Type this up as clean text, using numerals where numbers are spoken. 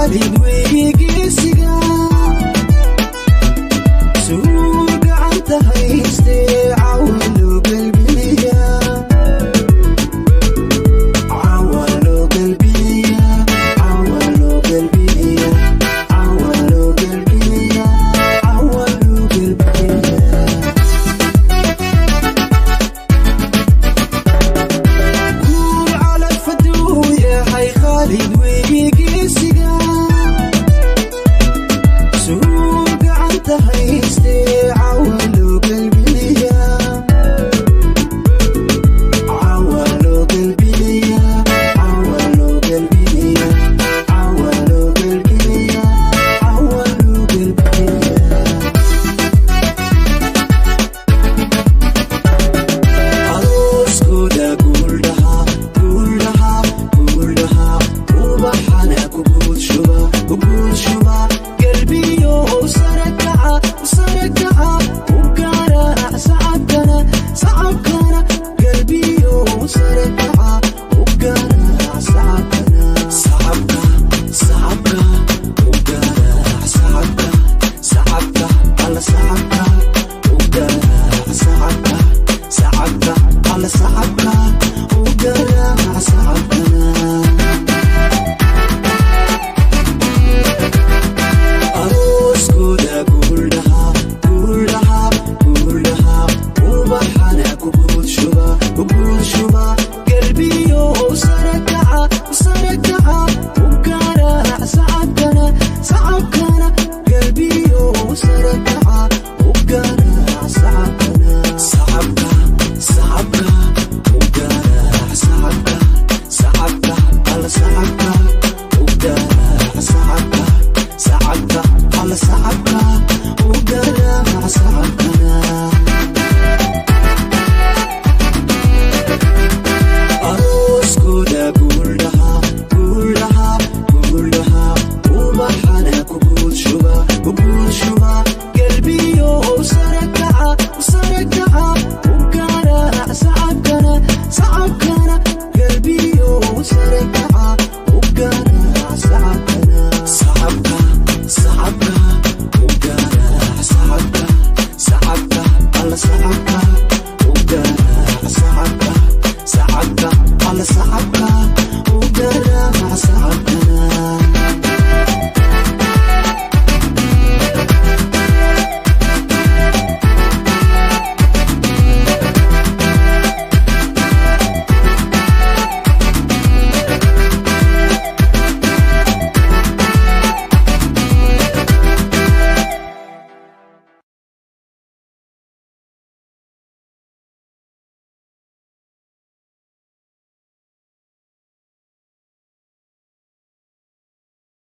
Khaalid weyigiisiga suur gacanta haystee cawa loo galbiya, cawa loo galbiya, cawa loo galbiya, cawa loo galbiya, cawa loo galbiya. Guul calaf hadduu yahay Khaalid weyigiisiga suur gacanta haystee cawa loo galbiya, cawa loo galbiya, cawa loo galbiya, cawa loo galbiya, cawa loo galbiya. Arooskooda guuldhaha, guuldhaha, guuldhaha, ubaxana ku guud shuba, ku guud shuba, galbiyo sarakaca, sarakaca, u garaac sacabkana, sacabkana, galbiyo sarakaca, u garaac sacabkana, sacabka, sacabka, u garaac sacabka, sacabka, alla sacabka, u garaac sacabka, sacabka, alla sacabka, u garaac sacabkana. Arooskooda guuldhaha, guuldhaha, guuldhaha, ubaxana ku guud shuba, ku guud shuba, galbiyo sarakaca, sarakaca, u garaac sacabkana, sacabkana, galbiyo sarakaca, u garaac sacabkana, sacabka, sacabka, u garaac sacabka, sacabka, alla sacabka, u garaac sacabka, sacabka, alla sacabka.